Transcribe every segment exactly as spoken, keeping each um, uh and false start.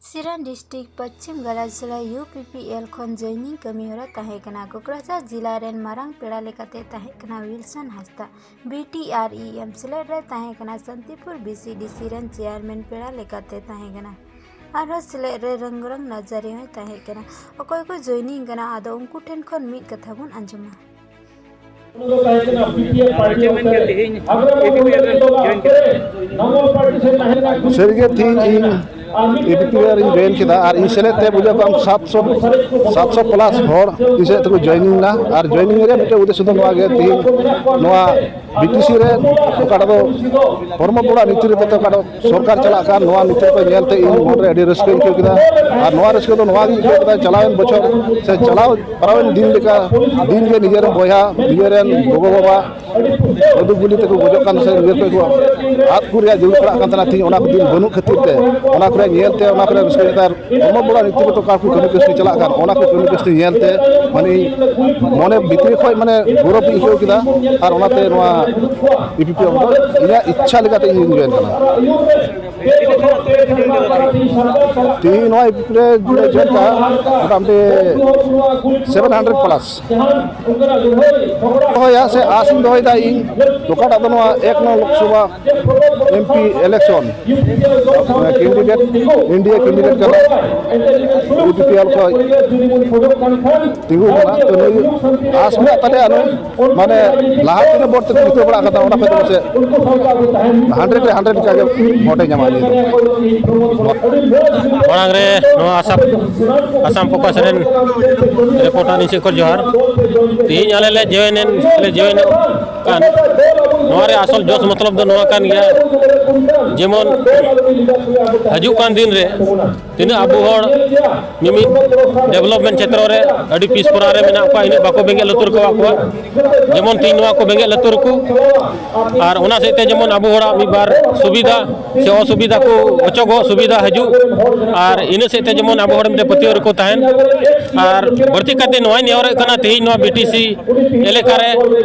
ᱥᱤᱨᱟᱱ district ᱯᱚᱪᱷᱤᱢ ᱜᱟᱞᱟᱡᱽᱞᱟ U P P L ᱠᱷᱚᱱ joining ᱠᱟᱹᱢᱤᱦᱚᱨᱟ ᱛᱟᱦᱮᱸ ᱠᱟᱱᱟ᱾ ᱠᱚᱠᱨᱟᱡᱷᱟᱨ ᱡᱤᱞᱟ ᱨᱮᱱ ᱢᱟᱨᱟᱝ ᱯᱮᱲᱟ ᱞᱮᱠᱟᱛᱮ ᱛᱟᱦᱮᱸ ᱠᱟᱱᱟ ᱣᱤᱞᱥᱚᱱ ᱦᱟᱸᱥᱫᱟ᱾ ᱵᱤ ᱴᱤ ᱟᱨ ᱤ ᱮᱢ ᱥᱮᱞᱮᱫ ᱨᱮ ᱛᱟᱦᱮᱸ ᱠᱟᱱᱟ᱾ ᱥᱟᱱᱛᱤᱯᱩᱨ ᱵᱤ ᱥᱤ ᱰᱤ ᱥᱤ ᱨᱮᱱ ᱪᱮᱭᱟᱨᱢᱮᱱ ᱯᱮᱲᱟ ᱞᱮᱠᱟᱛᱮ ᱛᱟᱦᱮᱸ ᱠᱟᱱᱟ᱾ ᱟᱨᱦᱚᱸ ᱥᱮᱞᱮᱫ ᱨᱮ ᱨᱚᱝᱜᱚᱨᱟᱝ ᱱᱟᱡᱟᱨᱤ ᱦᱚᱸᱭ ᱛᱟᱦᱮᱸ ᱠᱟᱱᱟ᱾ ᱚᱠᱚᱭ ᱠᱚ ᱡᱚᱭᱱᱤᱝ ᱠᱟᱱᱟ, ᱟᱫᱚ ᱩᱱᱠᱩ ᱴᱷᱮᱱ ᱠᱷᱚᱱ ᱢᱤᱫ ᱠᱟᱛᱷᱟ ᱵᱚᱱ ᱟᱸᱡᱚᱢᱟ᱾ ᱥᱟᱹᱨᱤᱜᱮ ᱛᱮᱦᱮᱧ ᱤᱧ ᱮ ᱯᱤ ᱯᱤ ᱮᱞ ᱨᱤᱧ ᱡᱚᱭᱮᱱ ᱠᱮᱫᱟ ᱟᱨ ᱤᱧ ᱥᱮᱞᱮᱫ ᱛᱮ ᱵᱩᱡᱷᱟᱹᱣ ᱠᱟᱜ ᱟᱢ ᱥᱟᱛᱥᱚ ᱥᱟᱛᱥᱚ ᱯᱞᱟᱥ ᱦᱚᱲ ᱤᱧ ᱥᱮᱞᱮᱫ ᱛᱮᱠᱚ ᱡᱚᱭᱮᱱᱤᱝ ᱮᱱᱟ᱾ ᱟᱨ ᱡᱚᱭᱮᱱᱤᱝ ᱨᱮᱭᱟᱜ ᱢᱤᱫᱴᱮᱱ ᱩᱫᱽᱫᱮᱥᱥᱚ ᱫᱚ ᱱᱚᱣᱟ ᱜᱮ, ᱛᱮᱦᱮᱧ ᱱᱚᱣᱟ ᱵᱤ ᱴᱤ ᱥᱤ ᱨᱮ ᱚᱠᱟᱴᱟᱜ ᱫᱚ ᱦᱚᱲᱢᱚ ᱯᱚᱲᱟ ᱱᱤᱛᱤ ᱨᱮ ᱚᱠᱟᱴᱟᱜ ᱥᱚᱨᱠᱟᱨ ᱪᱟᱞᱟᱜ ᱠᱟᱱ, ᱱᱚᱣᱟ ᱱᱤᱛᱤ ᱠᱚ ᱧᱮᱞ ᱛᱮ ᱤᱧ ᱢᱚᱱᱨᱮ ᱟᱹᱰᱤ ᱨᱟᱹᱥᱠᱟᱹᱧ ᱟᱹᱭᱠᱟᱹᱣ ᱠᱮᱫᱟ᱾ ᱟᱨ ᱱᱚᱣᱟ ᱨᱟᱹᱥᱠᱟᱹ ᱫᱚ ᱱᱚᱣᱟ ᱜᱤᱧ ᱟᱹᱭᱠᱟᱹᱣ ᱠᱮᱫᱟ, ᱪᱟᱞᱟᱣᱮᱱ ᱵᱚᱪᱷᱚᱨ ᱥᱮ ᱪᱟᱞᱟᱣ ᱯᱟᱨᱚᱢᱮᱱ ᱫᱤᱱ ᱞᱮᱠᱟ ᱫᱤᱱ ᱜᱮ ᱱᱤᱡᱮᱨᱮᱱ ᱵᱚᱭᱦᱟ, ᱱᱤᱡᱮᱨᱮᱱ ᱜᱚᱜᱚ-ᱵᱟᱵᱟ, ᱵᱟᱹᱫᱩ ᱵᱩᱞᱤ ᱛᱮᱠᱚ ᱜᱚᱡᱚᱜ ᱠᱟᱱ ᱥᱮ ᱱᱤᱡᱮᱨ ᱠᱷᱚᱱ ᱠᱚ ᱟᱫ ᱠᱚ ᱨᱮᱭᱟᱜ ᱡᱟᱹᱨᱩᱲ ᱯᱟᱲᱟᱜ ᱠᱟᱱ ᱛᱟᱦᱮᱱᱟ᱾ ᱛᱮᱦᱮᱧ ᱚᱱᱟ ᱠᱚ ᱫᱤᱱ ᱵᱟᱹᱱᱩᱜ ᱠᱷᱟᱹᱛᱤᱨ ᱛᱮ, ᱚᱱᱟ ᱠᱚᱨᱮ ᱧᱮᱞ ᱛᱮ, ᱚᱱᱟ ᱠᱚᱨᱮ ᱨᱟᱹᱥᱠᱟᱹ ᱠᱟᱛᱮ ᱟᱨ ᱦᱚᱲᱢᱚ ᱵᱚᱲᱟ ᱱᱤᱛᱤ ᱠᱚ ᱚᱠᱟ ᱠᱚ ᱠᱟᱹᱢᱤ ᱠᱟᱹᱥᱱᱤ ᱪᱟᱞᱟᱜ ᱠᱟᱱ, ᱚᱱᱟ ᱠᱚ ᱠᱟᱹᱢᱤ ᱠᱟᱹᱥᱱᱤ ᱧᱮᱞ ᱛᱮ ᱢᱟᱱᱮ ᱢᱚᱱᱮ ᱵᱷᱤᱛᱨᱤ ᱠᱷᱚᱱ ᱢᱟᱱᱮ ᱜᱚᱨᱚᱵᱽ ᱤᱧ ᱟᱹᱭᱠᱟᱹᱣ ᱠᱮᱫᱟ᱾ ᱟᱨ ᱚᱱᱟᱛᱮ ᱱᱚᱣᱟ ᱤ ᱯᱤ ᱯᱤ ᱮᱞ ᱫᱚ ᱤᱧᱟᱹᱜ ᱤᱪᱪᱷᱟ ᱞᱮᱠᱟᱛᱮ ᱤᱧ ᱡᱚᱭᱮᱱ ᱠᱟᱱᱟ᱾ ᱛᱮᱦᱮᱧ ᱱᱚᱣᱟ ᱤ ᱯᱤ ᱯᱤ ᱮᱞ ᱨᱮ ᱡᱚᱭᱮᱱ ᱠᱟᱜᱼᱟ ᱢᱚᱴᱟᱢᱩᱴᱤ ᱥᱮᱵᱷᱮᱱ ᱦᱟᱱᱰᱨᱮᱰ ᱯᱞᱟᱥ ᱫᱚᱦᱚᱭᱟ ᱥᱮ ᱟᱥ ᱤᱧ ᱫᱚᱦᱚᱭᱮᱫᱟ ᱤᱧ, ᱚᱠᱟᱴᱟᱜ ᱫᱚ ᱱᱚᱣᱟ ᱮᱠ ᱱᱚᱝ Lok Sabha M P election candidate, ᱮᱱ ᱰᱤ ᱮ ᱠᱮᱱᱰᱤᱰᱮᱴ ᱠᱟᱱᱟ, ᱤ ᱯᱤ ᱯᱤ ᱮᱞ ᱠᱷᱚᱱ ᱛᱤᱸᱜᱩ ᱠᱟᱱᱟ᱾ ᱛᱚ ᱱᱩᱭ ᱟᱥ ᱢᱮᱱᱟᱜ ᱛᱟᱞᱮᱭᱟ, ᱱᱩᱭ ᱢᱟᱱᱮ ᱞᱟᱦᱟ ᱛᱤᱱᱟᱹᱜ ᱵᱷᱳᱴ ᱛᱮᱠᱚ ᱡᱤᱛᱟᱹᱣ ᱵᱟᱲᱟ ᱠᱟᱫᱟ, ᱚᱱᱟ ᱠᱷᱚᱱ ᱫᱚ ᱯᱟᱥᱮᱡ ᱦᱟᱱᱰᱨᱮᱰ ᱨᱮ ᱦᱟᱱᱰᱨᱮᱰ ᱞᱮᱠᱟᱜᱮ ᱵᱷᱳᱴ ᱮ ᱧᱟᱢᱟ ᱱᱤᱭᱟᱹ ᱫᱚ᱾ ᱢᱟᱲᱟᱝ ᱨᱮ ᱱᱚᱣᱟ ᱟᱥᱟᱢ ᱟᱥᱟᱢ ᱯᱷᱳᱠᱟᱥ ᱨᱮᱱ ᱨᱤᱯᱳᱨᱴᱟᱨ ᱤᱧ ᱥᱮᱫ ᱠᱷᱚᱱ ᱡᱚᱦᱟᱨ᱾ ᱛᱮᱦᱮᱧ ᱟᱞᱮ ᱞᱮ ᱡᱚᱭᱮᱱ ᱮᱱ ᱞᱮ ᱡᱚᱭᱮᱱ ᱠᱟᱱ, ᱱᱚᱣᱟ ᱨᱮ ᱟᱥᱚᱞ ᱡᱚᱥ ᱢᱚᱛᱞᱚᱵ ᱫᱚ ᱱᱚᱣᱟ ᱠᱟᱱ ᱜᱮᱭᱟ, ᱡᱮᱢᱚᱱ ᱦᱤᱡᱩᱜ ᱠᱟᱱ ᱫᱤᱱ ᱨᱮ ᱛᱤᱱᱟᱹᱜ ᱟᱵᱚ ᱦᱚᱲ ᱢᱤᱢᱤᱫ ᱰᱮᱵᱷᱞᱚᱯᱢᱮᱱᱴ ᱪᱷᱮᱛᱨᱚ ᱨᱮ ᱟᱹᱰᱤ ᱯᱤᱥᱯᱚᱨᱟ ᱨᱮ ᱢᱮᱱᱟᱜ ᱠᱚᱣᱟ, ᱤᱱᱟᱹᱜ ᱵᱟᱠᱚ ᱵᱮᱸᱜᱮᱫ ᱞᱩᱛᱩᱨ ᱠᱚᱣᱟ ᱠᱚᱣᱟ᱾ ᱡᱮᱢᱚᱱ ᱛᱮᱦᱮᱧ ᱱᱚᱣᱟ ᱠᱚ ᱵᱮᱸᱜᱮᱫ ᱞᱩᱛᱩᱨ ᱠᱚ, ᱟᱨ ᱚᱱᱟ ᱥᱮᱫ ᱛᱮ ᱡᱮᱢᱚᱱ ᱟᱵᱚ ᱦᱚᱲᱟᱜ ᱢᱤᱫ ᱵᱟᱨ ᱥᱩᱵᱤᱫᱷᱟ ᱥᱮ ᱚᱥᱩᱵᱤᱫᱷᱟ ᱠᱚ ᱚᱪᱚᱜᱚᱜ, ᱥᱩᱵᱤᱫᱷᱟ ᱦᱤᱡᱩᱜ, ᱟᱨ ᱤᱱᱟᱹ ᱥᱮᱫ ᱛᱮ ᱡᱮᱢᱚᱱ ᱟᱵᱚ ᱦᱚᱲ ᱢᱤᱫᱴᱮᱱ ᱯᱟᱹᱛᱭᱟᱹᱣ ᱨᱮᱠᱚ ᱛᱟᱦᱮᱱ᱾ ᱟᱨ ᱵᱟᱹᱲᱛᱤ ᱠᱟᱛᱮ ᱱᱚᱣᱟᱧ ᱱᱮᱦᱚᱨᱚᱜ ᱠᱟᱱᱟ, ᱛᱮᱦᱮᱧ ᱱᱚᱣᱟ ᱵᱤ ᱴᱤ ᱥᱤ ᱮᱞᱟᱠᱟ ᱨᱮ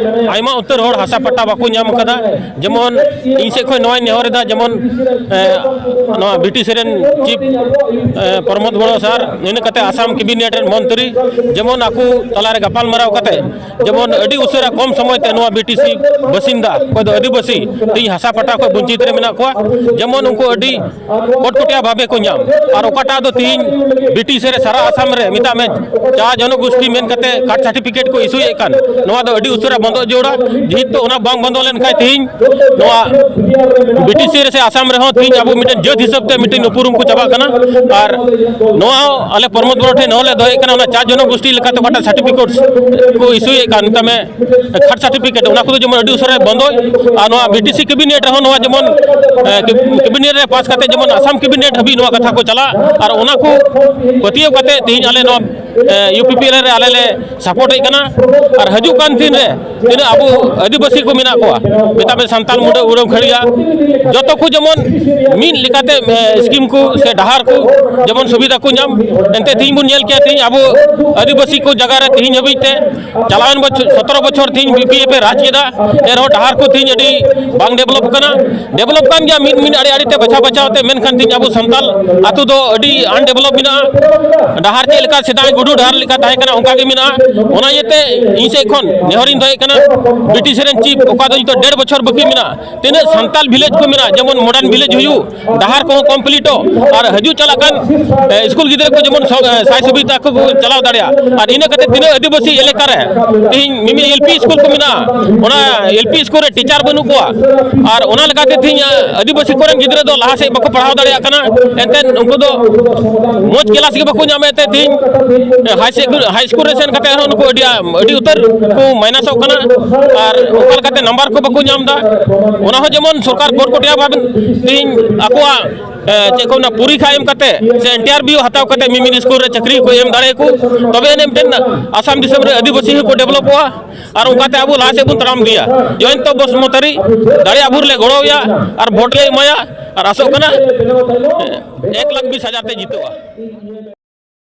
ᱟᱭᱢᱟ ᱩᱛᱟᱹᱨ ᱦᱚᱲ ᱦᱟᱥᱟ ᱯᱟᱴᱟ ᱵᱟᱠᱚ ᱧᱟᱢ ᱠᱟᱫᱟ᱾ ᱡᱮᱢᱚᱱ ᱤᱧ ᱥᱮᱫ ᱠᱷᱚᱱ ᱱᱚᱣᱟᱧ ᱱᱮᱦᱚᱨ ᱮᱫᱟ, ᱡᱮᱢᱚᱱ, ᱮ, ᱱᱚᱣᱟ ᱵᱤᱴᱤᱥᱤ ᱨᱮᱱ ᱪᱤᱯ, ᱮ, ᱯᱨᱚᱢᱳᱫ ᱵᱚᱲᱚ ᱥᱟᱨ, ᱤᱱᱟᱹ ᱠᱟᱛᱮ ᱟᱥᱟᱢ ᱠᱮᱵᱤᱱᱮᱴ ᱨᱮᱱ ᱢᱚᱱᱛᱨᱤ, ᱡᱮᱢᱚᱱ ᱟᱠᱚ ᱛᱟᱞᱟᱨᱮ ᱜᱟᱯᱟᱞ ᱢᱟᱨᱟᱣ ᱠᱟᱛᱮ ᱡᱮᱢᱚᱱ ᱟᱹᱰᱤ ᱩᱥᱟᱹᱨᱟ ᱠᱚᱢ ᱥᱚᱢᱚᱭ ᱛᱮ ᱱᱚᱣᱟ ᱵᱤᱴᱤᱥᱤ ᱵᱟᱥᱤᱱᱫᱟ, ᱚᱠᱚᱭ ᱫᱚ ᱟᱹᱫᱤᱵᱟᱹᱥᱤ, ᱛᱮᱦᱮᱧ ᱦᱟᱥᱟ ᱯᱟᱴᱟ ᱠᱷᱚᱱ ᱵᱚᱧᱪᱤᱛ ᱨᱮ ᱢᱮᱱᱟᱜ ᱠᱚᱣᱟ, ᱡᱮᱢᱚᱱ ᱩᱱᱠᱩ ᱟᱹᱰᱤ ᱠᱚᱴᱠᱚᱴᱤᱭᱟ ᱵᱷᱟᱵᱮ ᱠᱚ ᱧᱟᱢ᱾ ᱟᱨ ᱚᱠᱟᱴᱟᱜ ᱫᱚ ᱛᱤᱦᱤᱧ ᱵᱤᱴᱤᱥᱤ ᱨᱮ ᱥᱟᱨᱟ ᱟᱥᱟᱢ ᱨᱮ ᱢᱮᱛᱟᱜ ᱢᱮ ᱪᱟ ᱡᱚᱱᱚᱜᱳᱥᱴᱤ ᱢᱮᱱ ᱠᱟᱛᱮ ᱠᱟᱥᱴ ᱥᱟᱨᱴᱤᱯᱷᱤᱠᱮᱴ ᱠᱚ ᱤᱥᱩᱭᱮᱫ ᱠᱟᱱ, ᱱᱚᱣᱟ ᱫᱚ ᱟᱹᱰᱤ ᱩᱥᱟᱹᱨᱟ ᱵᱚᱱᱫᱚ ᱡᱟᱹᱨᱩᱲᱟ᱾ ᱡᱮᱦᱮᱛᱩ ᱚᱱᱟ ᱵᱟᱝ ᱵᱚᱱᱫᱚ ᱞᱮᱱᱠᱷᱟᱱ ᱛᱤᱦᱤᱧ ᱱᱚᱣᱟ ᱵᱤᱴᱤᱥᱤ ᱨᱮ ᱥᱮ ᱟᱥᱟᱢ ᱨᱮᱦᱚᱸ ᱛᱤᱦᱤᱧ ᱟᱵᱚ ᱢᱤᱫᱴᱮᱱ ᱡᱟᱹᱛ ᱦᱤᱥᱟᱹᱵ ᱛᱮ ᱢᱤᱫᱴᱮᱱ ᱩᱯᱨᱩᱢ ᱠᱚ ᱪᱟᱵᱟᱜ ᱠᱟᱱᱟ᱾ ᱟᱨ ᱱᱚᱣᱟ ᱦᱚᱸ ᱟᱞᱮ ᱯᱨᱚᱢᱳᱫ ᱵᱚᱲᱚ ᱴᱷᱮᱱ ᱱᱮᱦᱚᱨ ᱞᱮ ᱫᱚᱦᱚᱭᱮᱫ ᱠᱟᱱᱟ, ᱚᱱᱟ ᱪᱟ ᱡᱚᱱᱚᱜᱳᱥᱴᱤ ᱞᱮᱠᱟᱛᱮ ᱚᱠᱟᱴᱟᱜ ᱥᱟᱨᱴᱤᱯᱷᱤᱠᱮᱴ ᱠᱚ ᱤᱥᱩᱭᱮᱫ ᱠᱟᱱ, ᱢᱮᱛᱟᱜ ᱢᱮ ᱠᱟᱥᱴ ᱥᱟᱨᱴᱤᱯᱷᱤᱠᱮᱴ, ᱚᱱᱟ ᱠᱚᱫᱚ ᱡᱮᱢᱚᱱ ᱟᱹᱰᱤ ᱩᱥᱟᱹᱨᱟᱭ ᱵᱚᱱᱫᱚᱭ᱾ ᱟᱨ ᱱᱚᱣᱟ ᱵᱤᱴᱤᱥᱤ ᱠᱮᱵᱤᱱᱮᱴ ᱨᱮᱦᱚᱸ ᱱᱚᱣᱟ ᱡᱮᱢᱚᱱ, ᱮ, ᱠᱮᱵᱤᱱᱮᱴ ᱨᱮ ᱯᱟᱥ ᱠᱟᱛᱮ ᱡᱮᱢᱚᱱ ᱟᱥᱟᱢ ᱠᱮᱵᱤᱱᱮᱴ ᱦᱟᱹᱵᱤᱡ ᱱᱚᱣᱟ ᱠᱟᱛᱷᱟ ᱠᱚ ᱪᱟᱞᱟᱜ᱾ ᱟᱨ ᱚᱱᱟ ᱠᱚ ᱯᱟᱹᱛᱭᱟᱹᱣ ᱠᱟᱛᱮ ᱛᱮᱦᱮᱧ ᱟᱞᱮ ᱱᱚᱣᱟ, ᱮ, ᱤᱭᱩ ᱯᱤ ᱯᱤ ᱮᱞ ᱨᱮ ᱟᱞᱮ ᱞᱮ ᱥᱟᱯᱳᱨᱴ ᱮᱫ ᱠᱟᱱᱟ᱾ ᱟᱨ ᱦᱤᱡᱩᱜ ᱠᱟᱱ ᱫᱤᱱ ᱨᱮ ᱛᱤᱱᱟᱹᱜ ᱟᱵᱚ ᱟᱹᱫᱤᱵᱟᱹᱥᱤ ᱠᱚ ᱢᱮᱱᱟᱜ ᱠᱚᱣᱟ, ᱢᱮᱛᱟᱜ ᱢᱮ ᱥᱟᱱᱛᱟᱞ, ᱢᱩᱰᱟᱹ, ᱩᱨᱟᱹᱣ, ᱠᱷᱟᱹᱲᱤᱭᱟ, ᱡᱚᱛᱚ ᱠᱚ ᱡᱮᱢᱚᱱ ᱢᱤᱫ ᱞᱮᱠᱟᱛᱮ, ᱮ, ᱥᱠᱤᱢ ᱠᱚ ᱥᱮ ᱰᱟᱦᱟᱨ ᱠᱚ ᱡᱮᱢᱚᱱ ᱥᱩᱵᱤᱫᱷᱟ ᱠᱚ ᱧᱟᱢ᱾ ᱮᱱᱛᱮ ᱛᱤᱦᱤᱧ ᱵᱚᱱ ᱧᱮᱞ ᱠᱮᱭᱟ, ᱛᱤᱦᱤᱧ ᱟᱵᱚ ᱟᱹᱫᱤᱵᱟᱹᱥᱤ ᱠᱚ ᱡᱟᱭᱜᱟ ᱨᱮ ᱛᱤᱦᱤᱧ ᱦᱟᱹᱵᱤᱡ ᱛᱮ ᱪᱟᱞᱟᱣᱮᱱ ᱵᱚᱪᱷᱚᱨ, ᱥᱚᱛᱨᱚ ᱵᱚᱪᱷᱚᱨ ᱛᱤᱦᱤᱧ ᱵᱤ ᱯᱤ ᱮᱯᱷ ᱮ ᱨᱟᱡᱽ ᱠᱮᱫᱟ, ᱮᱱᱨᱮᱦᱚᱸ ᱰᱟᱦᱟᱨ ᱠᱚ ᱛᱤᱦᱤᱧ ᱟᱹᱰᱤ ᱵᱟᱝ ᱰᱮᱵᱷᱞᱚᱯ ᱠᱟᱱᱟ᱾ ᱰᱮᱵᱷᱞᱚᱯ ᱠᱟᱱ ᱜᱮᱭᱟ ᱢᱤᱫ ᱢᱤᱫ ᱟᱲᱮ ᱟᱲᱮ ᱛᱮ ᱵᱟᱪᱷᱟᱣ ᱵᱟᱪᱷᱟᱣ ᱛᱮ, ᱢᱮᱱᱠᱷᱟᱱ ᱛᱤᱦᱤᱧ ᱟᱵᱚ ᱥᱟᱱᱛᱟᱞ ᱟᱛᱳ ᱫᱚ ᱟᱹᱰᱤ ᱟᱱᱰᱮᱵᱷᱞᱚᱯ ᱢᱮᱱᱟᱜᱼᱟ᱾ ᱰᱟᱦᱟᱨ ᱪᱮᱫ ᱞᱮᱠᱟ ᱥᱮᱫᱟᱭ ᱜᱩᱰᱩ ᱰᱟᱦᱟᱨ ᱞᱮᱠᱟ ᱛᱟᱦᱮᱸ ᱠᱟᱱᱟ, ᱚᱱᱠᱟ ᱜᱮ ᱢᱮᱱᱟᱜᱼᱟ᱾ ᱚᱱᱟ ᱤᱭᱟᱹᱛᱮ ᱤᱧ ᱥᱮᱫ ᱠᱷᱚᱱ ᱱᱮᱦᱚᱨᱤᱧ ᱫᱚᱦᱚᱭᱮᱫ ᱠᱟᱱᱟ, ᱵᱤᱴᱤᱥᱤ ᱨᱮᱱ ᱪᱤᱯ, ᱚᱠᱟ ᱫᱚ ᱱᱤᱛᱚᱜ ᱰᱮᱲ ᱵᱚᱪᱷᱚᱨ ᱵᱟᱹᱠᱤ ᱢᱮᱱᱟᱜᱼᱟ, ᱛᱤᱱᱟᱹᱜ ᱥᱟᱱᱛᱟᱞ ᱵᱷᱤᱞᱮᱡᱽ ᱠᱚ ᱢᱮᱱᱟᱜᱼᱟ, ᱡᱮᱢᱚᱱ ᱢᱚᱰᱟᱨᱱ ᱵᱷᱤᱞᱮᱡᱽ ᱦᱩᱭᱩᱜ, ᱰᱟᱦᱟᱨ ᱠᱚᱦᱚᱸ ᱠᱚᱢᱯᱞᱤᱴᱚᱜ, ᱟᱨ ᱦᱤᱡᱩᱜ ᱪᱟᱞᱟᱜ ᱠᱟᱱ, ᱮ, ᱥᱠᱩᱞ ᱜᱤᱫᱽᱨᱟᱹ ᱠᱚ ᱡᱮᱢᱚᱱ ᱥᱚ-, ᱮ, ᱥᱟᱭ ᱥᱩᱵᱤᱫᱷᱟ ᱠᱚ ᱪᱟᱞᱟᱣ ᱫᱟᱲᱮᱭᱟᱜᱼᱟ᱾ ᱟᱨ ᱤᱱᱟᱹ ᱠᱟᱛᱮ ᱛᱤᱱᱟᱹᱜ ᱟᱹᱫᱤᱵᱟᱹᱥᱤ ᱮᱞᱟᱠᱟ ᱨᱮ ᱛᱮᱦᱮᱧ ᱢᱤᱢᱤᱫ ᱮᱞ ᱯᱤ ᱥᱠᱩᱞ ᱠᱚ ᱢᱮᱱᱟᱜᱼᱟ, ᱚᱱᱟ ᱮᱞ ᱯᱤ ᱥᱠᱩᱞ ᱨᱮ ᱴᱤᱪᱟᱨ ᱵᱟᱹᱱᱩᱜ ᱠᱚᱣᱟ, ᱟᱨ ᱚᱱᱟ ᱞᱮᱠᱟᱛᱮ ᱛᱮᱦᱮᱧ, ᱮ, ᱟᱹᱫᱤᱵᱟᱹᱥᱤ ᱠᱚᱨᱮᱱ ᱜᱤᱫᱽᱨᱟᱹ ᱫᱚ ᱞᱟᱦᱟ ᱥᱮᱫ ᱵᱟᱠᱚ ᱯᱟᱲᱦᱟᱣ ᱫᱟᱲᱮᱭᱟᱜ ᱠᱟᱱᱟ᱾ ᱮᱱᱛᱮᱫ ᱩᱱᱠᱩ ᱫᱚ ᱢᱚᱡᱽ ᱠᱞᱟᱥ ᱜᱮ ᱵᱟᱠᱚ ᱧᱟᱢᱮᱫ ᱛᱮ ᱛᱮᱦᱮᱧ, ᱮ, ᱦᱟᱭ ᱥᱠᱩᱞ, ᱦᱟᱭ ᱥᱠᱩᱞ ᱨᱮ ᱥᱮᱱ ᱠᱟᱛᱮ ᱦᱚᱸ ᱱᱩᱠᱩ ᱟᱹᱰᱤ, ᱟᱹᱰᱤ ᱩᱛᱟᱹᱨ ᱠᱚ ᱢᱟᱭᱱᱟᱥᱚᱜ ᱠᱟᱱᱟ᱾ ᱟᱨ ᱚᱱᱠᱟ ᱞᱮᱠᱟᱛᱮ ᱱᱟᱢᱵᱟᱨ ᱠᱚ ᱵᱟᱠᱚ ᱧᱟᱢ ᱮᱫᱟ᱾ ᱚᱱᱟ ᱦᱚᱸ ᱡᱮᱢᱚᱱ ᱥᱚᱨᱠᱟᱨ ᱠᱚᱴᱠᱚᱴᱤᱭᱟ ᱵᱷᱟᱵᱮ ᱛᱮᱦᱮᱧ ᱟᱠᱚᱣᱟᱜ, ᱮ, ᱪᱮᱫ ᱠᱚ ᱢᱮᱱᱟ, ᱯᱚᱨᱤᱠᱷᱟ ᱮᱢ ᱠᱟᱛᱮ ᱥᱮ ᱤᱱᱴᱟᱨᱵᱷᱤᱭᱩ ᱦᱟᱛᱟᱣ ᱠᱟᱛᱮ ᱢᱤᱢᱤᱫ ᱥᱠᱩᱞ ᱨᱮ ᱪᱟᱹᱠᱨᱤ ᱠᱚ ᱮᱢ ᱫᱟᱲᱮᱭᱟᱠᱚ, ᱛᱚᱵᱮ ᱟᱹᱱᱤᱡ ᱢᱤᱫᱴᱮᱱ ᱟᱥᱟᱢ ᱫᱤᱥᱚᱢ ᱨᱮ ᱟᱹᱫᱤᱵᱟᱹᱥᱤ ᱦᱚᱸᱠᱚ ᱰᱮᱵᱷᱞᱚᱯᱚᱜᱼᱟ᱾ ᱟᱨ ᱚᱱᱠᱟᱛᱮ ᱟᱵᱚ ᱞᱟᱦᱟ ᱥᱮᱫ ᱵᱚᱱ ᱛᱟᱲᱟᱢ ᱤᱫᱤᱭᱟ᱾ ᱡᱚᱭᱚᱱᱛᱚ ᱵᱚᱥᱩᱢᱚᱛᱟᱨᱤ, ᱫᱟᱲᱮᱭᱟᱜ ᱵᱷᱳᱨ ᱞᱮ ᱜᱚᱲᱚᱣᱟᱭᱟ ᱟᱨ ᱵᱷᱳᱴ ᱞᱮ ᱮᱢᱟᱭᱟ᱾ ᱟᱨ ᱟᱥᱚᱜ ᱠᱟᱱᱟ ᱮᱠ ᱞᱟᱠᱷ ᱵᱤᱥ ᱦᱟᱡᱟᱨ ᱛᱮ ᱡᱤᱛᱟᱹᱜᱼᱟ᱾